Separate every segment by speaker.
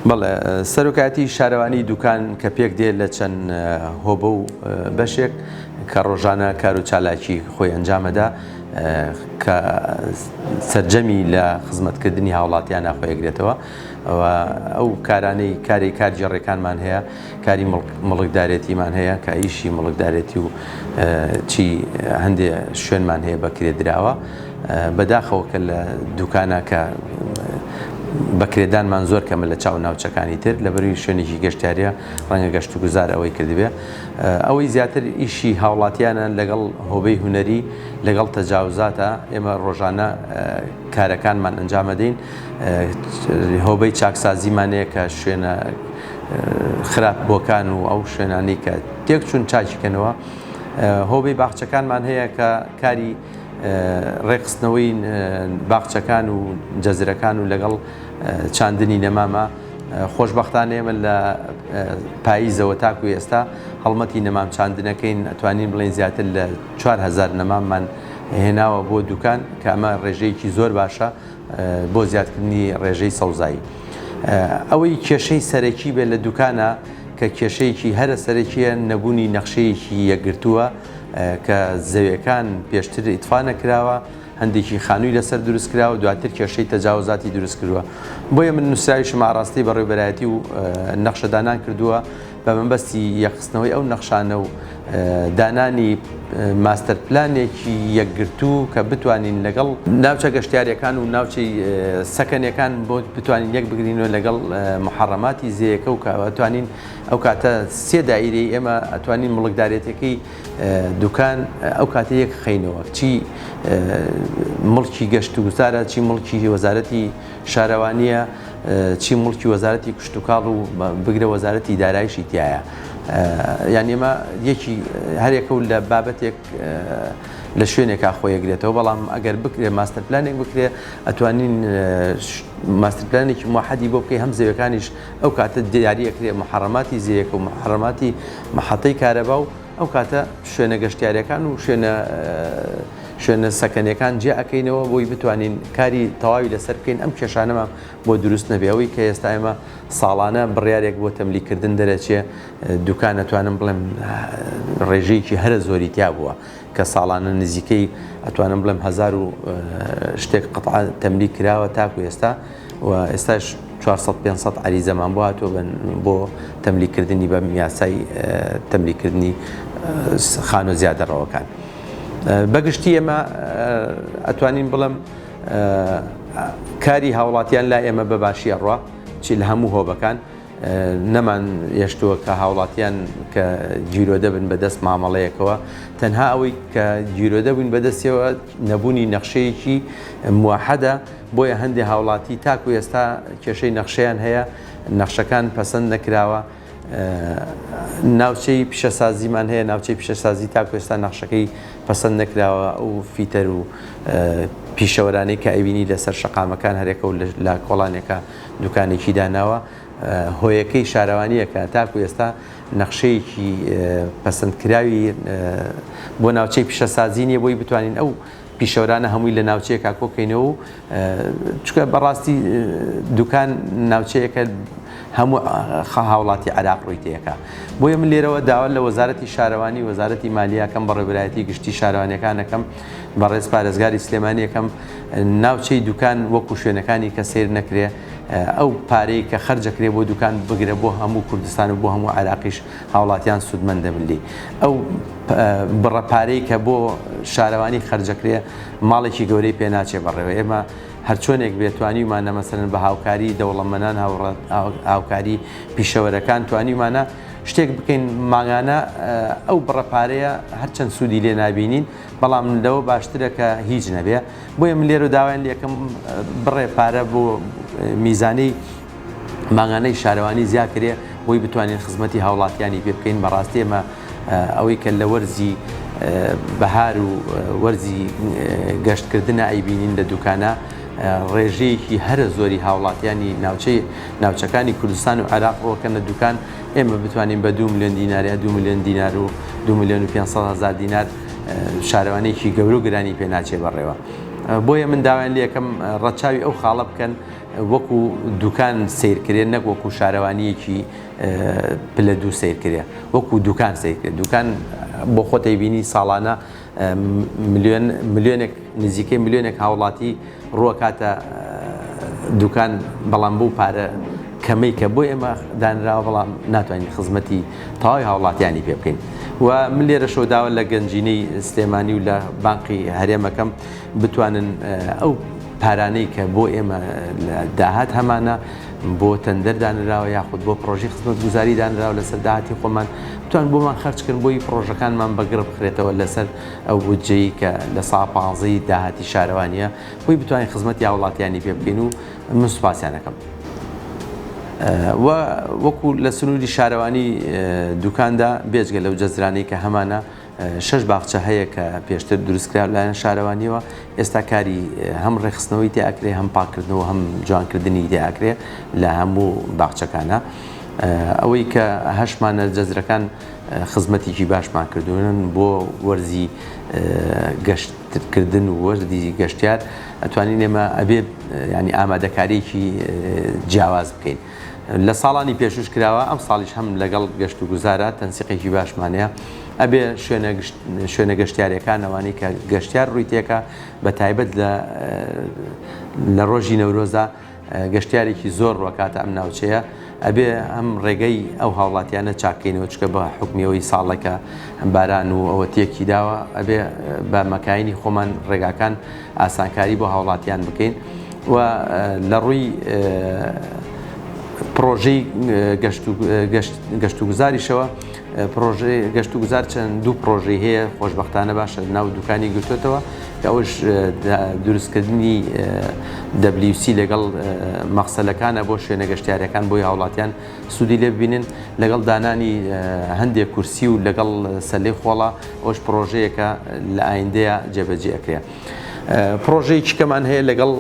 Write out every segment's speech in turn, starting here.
Speaker 1: بەڵێ، سەرۆکایەتی شارەوانی دوکان کە پێک دێ لە چەند هۆبە و بەشێک کە ڕۆژانە کار و چالاکی خۆی ئەنجامەدا کە سەرجەمی لە خزمەتکردنی هاوڵاتیانە خۆی ئەگرێتەوە و ئەو کارانەی کاری کارگێڕیەکانمان هەیە کاری مڵکدارێتیمان هەیە کە ئیشی مڵکدارێتی و چی هەندێ شوێنمان هەیە بەکرێ دراوە بەداخەوە کە لە دوکانە کە بەکرێدانمان زۆر کەمە لە چاو ناوچەکانی تر لەبەروی شوێنێکی گەشتیاریە ڕەنگە گەشت و گوزار ئەوەی کردبێ ئەوەی زیاتر ئیشی هاوڵاتیانە لەگەڵ هۆبەی هونەری لەگەڵ تەجاوزاتە ئێمە ڕۆژانە کارەکانمان ئەنجامەدەین هۆبەی چاکسازیمان هەیە کە شوێنە خراپ بۆکان و ئەو شوێنانەی کە تێکچوون چاکیکەنەوە هۆبەی باخچەکانمان هەیە کە کاری ڕێکخستنەوەی باخچەکان و جەزرەکان و لەگەڵ چاندنی نەمامە خۆشبەختانە ئێمە لە پاییزەوە تاکو ئێستا هەڵمەتی نەمام چاندنەکەین ئەتوانین بڵێین زیاتر لە 4000 نەماممان هێناوە بۆ دوکان کە ئەمە ڕێژەیەکی زۆر باشە بۆ زیادکردنی ڕێژەی سەوزایی. ئەوەی کێشەی سەرەکی بێت لە دوکانە کە کێشەیەکی هەرە سەرەکیە نەبوونی نەخشەیەکی یەکگرتووە کە زەویەکان پێشتر ئیتفا نەکراوە هەندێکی خانووی لەسەر دروست کراوە دواتر کێشەی تەجاوزاتی دروست کردووە بۆیە من نووسراویشم ئاراستەی بەڕێوبەرایەتی و نەخشەدانان کردووە بە مەبەستی یەکخستنەوەی ئەو نەخشانە و دانانی ماستەر پلانێکی یەکگرتوو کە بتوانین لەگەڵ ناوچە گەشتیاریەکان و ناوچەی سەکەنیەکان بۆ بتوانین یەک بگرینەوە لەگەڵ محەڕەماتی زێیەکە و کە ئەتوانین ئەو کاتە سێ دایرەی ئێمە ئەتوانین مڵکدارێتەکەی دوکان ئەو کاتە یەک خەینەوە چی مڵکی گەشت و گوزارە چی مڵکی وەزارەتی شارەوانییە، چی موڵکی وەزارەتی کشتوکاڵ و بگرە وەزارەتی دارایشی تیایە. یان ئێمە یەکی هەرێکە و لە بابەتێک لە شوێنێکا خۆی ئەگرێتەوە، بەڵام ئەگەر بکرێ ماستەر پلانێک بکرێ ئەتوانین ماستەر پلانێکی موحەدی بۆ بکەی هەم زەویەکانیش ئەو کاتە دیاری ئەکرێ محەڕەماتی زێیەکە و محەڕەماتی مەحەتەی کارەبا و ئەو کاتە شوێنە گەشتیاریەکان و شوێنە شوێنە سەکەنیەکان جیا ئەکەینەوە بۆی بتوانین کاری تەواوی لەسەر بکەین ئەم کێشانەمان بۆ دروست نەبێ ئەوەی کە ئێستا ئێمە ساڵانە بڕیارێک بۆ تەملیکردن دەرەچێ دوکان ئەتوانم بڵێم ڕێژەیەکی هەرە زۆری تیا بووە کە ساڵانە نزیکەی ئەتوانم بڵێم هەزار و شتێک قطعە تەملیک کراوە تاکو ئێستا و ئێستاش 400 500 عەریزەمان بۆ هاتووە بۆ تەملیکردنی بە یاسای تەملیکردنی خانوو زیادەڕەوەکان. بەگشتی ئێمە ئەتوانین بڵێم کاری هاوڵاتیان لا ئێمە بە باشی ئەڕوا چی لە هەموو هۆبەکان نەمان هێشتووە کە هاوڵاتیان کە گیرۆدە بن بەدەست مامەڵەیەکەوە تەنها ئەوەی کە گیرۆدە بووین بەدەستیەوە نەبوونی نەخشەیەکی موحەدە بۆیە هەندێ هاوڵاتی تاکو ئێستا کێشەی نەخشەیان هەیە نەخشەکان پەسەند نەکراوە ناوچەی پیشەسازیمان هەیە، ناوچەی پیشەسازی تاکو ئێستا نەخشەکەی پەسەند نەکراوە، ئەو فیتەر و پیشەوەرانەی کە ئەیبینی لەسەر شەقامەکان هەرێکە و لە کۆڵانێکە دوکانێکی داناوە، هۆیەکەی شارەوانییەکە تاکو ئێستا نەخشەیەکی پەسەندکراوی بۆ ناوچەی پیشەسازی نییە بۆی بتوانین ئەو پیشەوەرانە هەمووی لە ناوچەیەکا کۆکەینەوە و چونکە بەڕاستی دوکان ناوچەیەکە هەموو هاوڵاتی عێراق ڕووی تێکا بۆیە من لێرەوە داوا لە وەزارەتی شارەوانی وەزارەتی مالیاکەم بەڕێوبەرایەتی گشتی شارەوانیەکانەکەم بەڕێز پارێزگاری سلێمانیەکەم ناوچەی دوکان وەکو شوێنەکانی کە سیر نەکرێ ئەو پارەی کە خەرجەکرێ بۆ دوکان بگرە بۆ هەموو کوردستان و بۆ هەموو عێراقیش هاوڵاتیان سوودمەند دەبن لێی ئەو بڕە پارەی کە بۆ شارەوانی خەرجەکرێ ماڵێکی گەورەی پێ ناچێ بەڕێوە ئێمە هەرچۆنێک بێت توانیومانە مەسەلەن بە هاوکاری دەوڵەمەنان هاوکاری پیشەوەرەکان توانیومانە شتێک بکەین مانگانە ئەو بڕە پارەیە هەرچەند سوودی لێ نابینین بەڵام لەوە باشترە کە هیچ نەبێ بۆیە من لێرە داوایان لێکەم بڕێ پارە بۆ میزانەی مانگانەی شارەوانی زیا کرێ بۆی بتوانین خزمەتی هاوڵاتیانی پێ بکەین بەڕاستی ئێمە ئەوەی کە لە وەرزی بەهار و وەرزی گەشتکردنە ئەیبینین لە دوکانە ڕێژەیەکی هەرە زۆری هاوڵاتیانی ناوچەی ناوچەکانی کوردستان و عێراق ڕۆکەنە دوکان ئێمە بتوانین بە 2 میلیۆن دینار یا 2 میلیۆن دینار و 2 میلیۆن و 500 هەزار دینار شارەوانێکی گەورە و گرانی پێ ناچێ بەڕێوە بۆیە من داوایان لێکەم ڕەچاوی ئەو خاڵە بکەن. وەکو دوکان سەیر کرێ نەک وەکو شارەوانییەکی پلە دوو سەیر کرێ وەکو دوکان سەیر کرێ دوکان بۆ خۆتەی بینی ساڵانە ملیۆن ملیۆنێک نزیکەی ملیۆنێک هاوڵاتی ڕووەکاتە دوکان بەڵام بەو پارە کەمەی کە بۆ ئێمە دانراوە بەڵام ناتوانین خزمەتی تەواوی هاوڵاتیانی پێ بکەین و من لێرەشەوە داوا لە گەنجینەی سلێمانی و لە بانقی هەرێمەکەم بتوانن ئەو پارانەی کە بۆ ئێمە لە داهات هەمانە بۆ تەندەر دانراوە یاخود بۆ پرۆژەی خزمەتگوزاری دانراوە لەسەر داهاتی خۆمان بتوان بۆمان خەرجکردن بۆی پرۆژەکانمان بەگڕ بخرێتەوە لەسەر ئەو بودجەی کە لە سا پانزەی داهاتی شارەوانیە بۆی بتوانین خزمەتی هاوڵاتیانی پێ بکەین و من سوپاسیان ئەکەم. و وەکو لە سنووری شارەوانی دوکاندا بێجگە لەو جەزرانەی کە هەمانە شەش باخچە هەیە کە پێشتر دروستکرا لایەن شارەوانیەوە ئێستا کاری هەم ڕێکخستنەوەی تیا ئەکرێ هەم پاککردنەوە هەم جوانکردنی تیا ئەکرێ لە هەموو باخچەکانە ئەوەی کە هەشمانە جەزرەکان خزمەتێکی باشمان کردوون بۆ وەرزی گەشتکردن و وەرزی گەشتیار ئەتوانین ئێمە ئەبێ ینی ئامادەکاریەکی جیاواز بکەین. لە ساڵانی پێشوش کراوە ئەم ساڵیش هەم لەگەڵ گەشت و گوزارە تەنسیقێکی باشمان هەیە ئەبێ شوێنە شوێنە گەشتیارەکان ئەوانەی کە گەشتیار ڕووی تێکە بە تایبەت لە لە ڕۆژی نەورۆزە گەشتیارێکی زۆر ڕوەکاتە ئەم ناوچەیە ئەبێ ئەم ڕێگەی ئەو هاوڵاتیانە چاککەینەوە چکە بە حکمیەوەی ساڵێکە باران و ئەوە تێکی داوە ئەبێ بە مەکاینی خۆمان ڕێگاکان ئاسانکاری بۆ هاوڵاتیان بکەین و لە ڕووی پڕۆژەی گەشتوگوزاریشەوە پڕۆژەی گەشتوگوزار چەند دوو پڕۆژەی هەیە خۆشبەختانە باشە ناو دوکانی گرتوێتەوە کە ئەوش دروستکردنی WC لەگەڵ مەخسەلەکانە بۆ شوێنە گەشتیارەکان بۆی هاوڵاتیان سوودی لێ ببینن لەگەڵ دانانی هەندێک کورسی و لەگەڵ سەلەی خۆڵا ئەوش پڕۆژەیەکە لە ئایندەیە جێبەجێ ئەکرێ. پڕۆژەیەکی کەمان هەیە لەگەڵ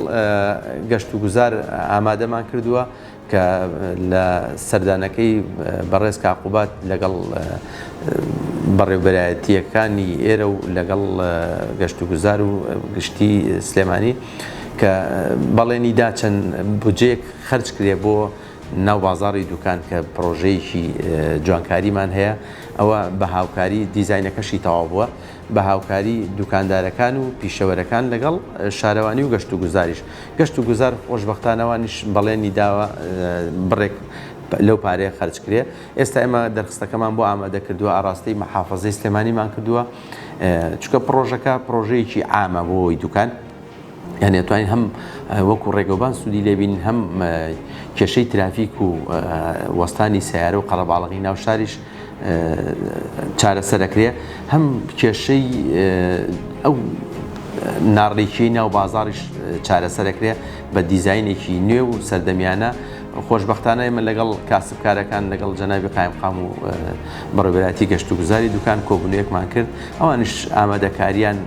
Speaker 1: گەشتوگوزار ئامادەمان کردووە کە لە سەردانەکەی بەڕێز کاک قوباد لەگەڵ بەڕێوبەرایەتییەکانی ئێرە و لەگەڵ گەشتوگوزار و گشتی سلێمانی کە بەڵێنی دا چەند بودجەیەک خەرج کرێ بۆ ناو بازاڕی دوکان کە پڕۆژەیەکی جوانکاریمان هەیە ئەوە بە هاوکاری دیزاینەکەشی تەواو بووە بە هاوکاری دوکاندارەکان و پیشەوەرەکان لەگەڵ شارەوانی و گەشتوگوزاریش. گەشتوگوزار خۆشبەختانە ئەوانیش بەڵێنی داوە بڕێک لەو پارەیە خەرج کرێ. ئێستا ئێمە دەرخستەکەمان بۆ ئامادە کردووە، ئاڕاستەی مەحافەزەی سلێمانیمان کردووە، چونکە پڕۆژەکە پڕۆژەیەکی عامە بۆ دوکان. یانی ئەتوانین هەم وەکو ڕێگەوبان سوودی لێبین هەم کێشەی ترافیک و وەستانی سیارە و قەرەباڵغی ناو شاریش چارەسەرەکرێ هەم کێشەی ئەو ناڕێکی ناو بازاڕیش چارەسەرەکرێ بە دیزاینێکی نوێ و سەردەمیانە خۆشببختانە ئێمە لەگەڵ کاسبکارەکان لەگەڵ جەنابی قایمقام و بەڕێوەبەرایەتی گەشتوگوزاری دوکان کۆبوونەوەیەکمان کرد ئەوانیش ئامادەکاریان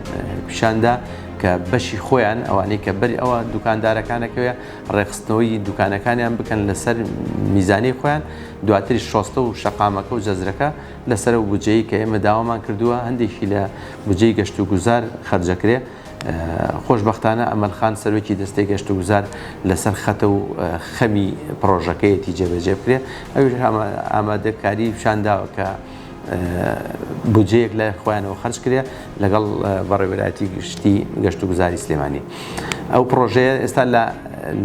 Speaker 1: پیشاندا کە بەشی خۆیان ئەوانەی کە بەری ئەوە دوکاندارەکانەکەوێ ڕێکخستنەوەی دوکانەکانیان بکەن لەسەر میزانی خۆیان دواتریش شۆستە و شەقامەکە و جەزرەکە لەسەر ئەو بودجەیەی کە ئێمە داوامان کردووە هەندێکی لە بودجەی گەشتوگوزار خەرجەکرێ خۆشبەختانە ئەمەل خان سەرۆکی دەستەی گەشتوگوزار لەسەر خەتە و خەمی پڕۆژەکەیەتی جێبەجێ بکرێ ئەویش ئامادەکاری پیشانداوە کە بودجەیەک لای خۆیانەوە خەرج کرێ لەگەڵ بەڕێوەبەرایەتی گشتی گەشتوگوزاری سلێمانی ئەو پڕۆژەیە ئێستا لە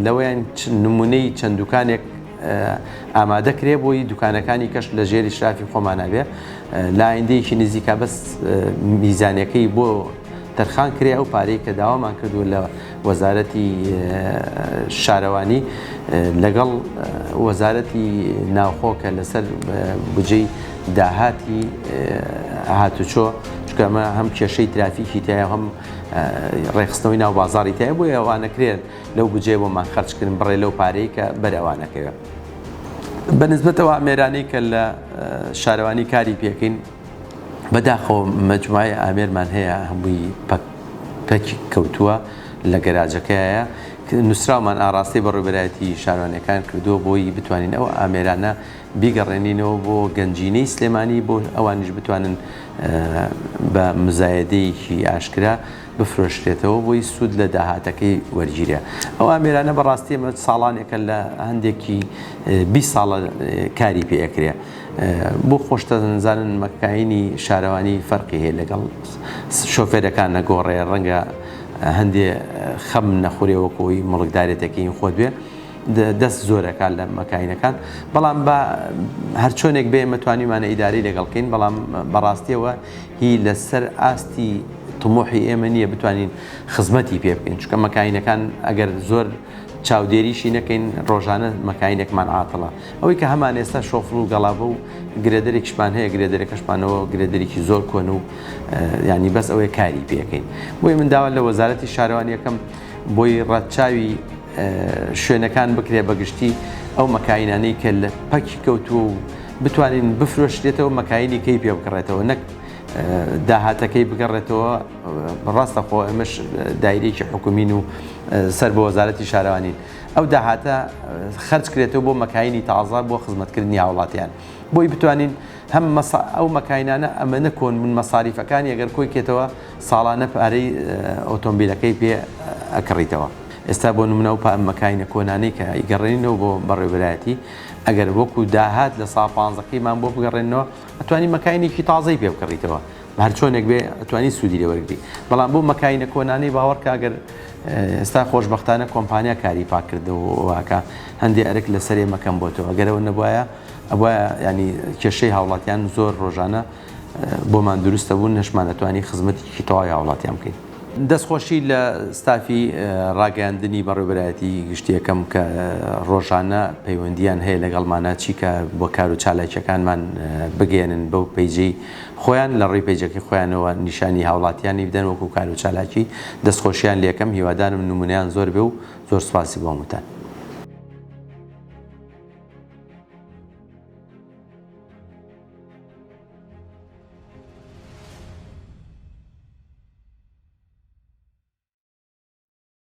Speaker 1: لەوەیان نمونەی چەند دوکانێک ئامادە کرێ بۆی دوکانەکانی کەش لە ژێری شرافی خۆمانە بێ لە ئایندەیەکی نزیکا بەس میزانەکەی بۆ تەرخان کرێ ئەو پارەی کە داوامان کردووە لە وەزارەتی شارەوانی لەگەڵ وەزارەتی ناوخۆ کە لەسەر بودجەی داهاتی هاتوچۆ چونکە ئەمە هەم کێشەی ترافیکی تایە هەم ڕێکخستنەوەی ناو بازاڕی تایە بۆیە ئەوانەکرێن لەو بودجەیە بۆمان خەرجکردن بڕێ لەو پارەی کە بەر ئەوانەکەوێ بە نسبەتەوە ئامێرانەی کە لە شارەوانی کاری پێکەین بەداخەوە مەجموعەی ئامێرمان هەیە هەمووی پەک پەکی کەوتووە لە گەراجەکەیە نووسراومان ئاراستەی بەڕێوەبەرایەتی شارەوانیەکان کردووە بۆی بتوانین ئەو ئامێرانە بیگەڕێنینەوە بۆ گەنجینەی سلێمانی بۆ ئەوانیش بتوانن بە مزایەدەیەکی ئاشکرا. بفرۆشرێتەوە بۆی سوود لە داهاتەکەی وەرگیرێ. ئەو ئامێرانە بەڕاستی ئێمە ساڵانێکە لە هەندێکی 20 ساڵە کاری پێ ئەکرێ. بۆ خۆشتان زانن مەکاینی شارەوانی فەرقی هەیە لەگەڵ شۆفێرەکان نەگۆڕێ ڕەنگە هەندێ خەم نەخورێ وەکۆی مڵکدارێتەکەی خۆت بێ دەست زۆرەکە لە مەکاینەکان بەڵام بە هەرچۆنێک بێ ئێمە توانیمانە ئیدارەی لەگەڵکەین بەڵام بەڕاستیەوە هی لەسەر ئاستی تموحی ئێمە نییە بتوانین خزمەتی پێ بکەین چونکە مەکاینەکان ئەگەر زۆر چاودێریشی نەکەین ڕۆژانە مەکاینێکمان عاتڵە ئەوەی کە هەمان ئێستا شۆفڵ و گەڵابە و گرێدەرێکیشمان هەیە گرێدەرەکەشمانەوە گرێدەرێکی زۆر کۆن و ینی بەس ئەوەیە کاری پێەکەین بۆی من داوا لە وەزارەتی شارەوانیەکەم بۆی ڕەچاوی شوێنەکان بکرێ بەگشتی ئەو مەکاینانەی کە لە پەکی کەوتووە و بتوانین بفرۆشرێتەوە مەکاینی کەی پێ بکڕێتەوە نەک داهاتەکەی بگەڕێتەوە ڕاستە خۆ ئێمەش دایرێکی حکومین و سەر بە وەزارەتی شارەوانین ئەو داهاتە خەرج کرێتەوە بۆ مەکاینی تازە بۆ خزمەتکردنی هاوڵاتیان بۆی بتوانین هەم ئەو مەکاینانە ئەمەنە کۆن بوون مەساریفەکانی ئەگەر کۆی کێتەوە ساڵانە پارەی ئۆتۆمبیلەکەی پێ ئەکڕیتەوە. ئێستا بۆ نمونە ئەو مەکاینە کۆنانەی کە ئەیگەڕێنینەوە بۆ بەڕێوبەرایەتی ئەگەر وەکو داهات لە سا پانزەکەیمان بۆ بگەڕێننەوە ئەتوانی مەکاینێکی تازەی پێ بکڕیتەوە هەرچۆنێک بێ ئەتوانی سوودی لێ وەرگری بەڵام بۆ مەکاینە کۆنانەی باوەڕکە ئەگەر ئێستا خۆشبەختانە کۆمپانیا کاری پاککردنەوەکە هەندێ ئەرک لەسەر ئێمە کەم بۆتەوە ئەگەرەوە نەبوایە ئەبوایە ینی کێشەی هاوڵاتیان زۆر ڕۆژانە بۆمان دروستە بوون نەشمانەتوانی خزمەتێکی تەواوی هاوڵاتیان بکەین. دەستخۆشی لە ستافی ڕاگەیاندنی بەڕێوبەرایەتی گشتیەکەم کە ڕۆژانە پەیوەندیان هەیە لەگەڵمانە چی کە بۆ کار و چالاکیەکانمان بگەیەنن بەو پەیجەی خۆیان لە ڕێی پەیجەکەی خۆیانەوە نیشانی هاوڵاتیانی بدەن وەکو کار و چالاکی دەستخۆشیان لێکەم هیوادارم نمونەیان زۆر بێ و زۆر سوپاسی بۆ هەمووتان.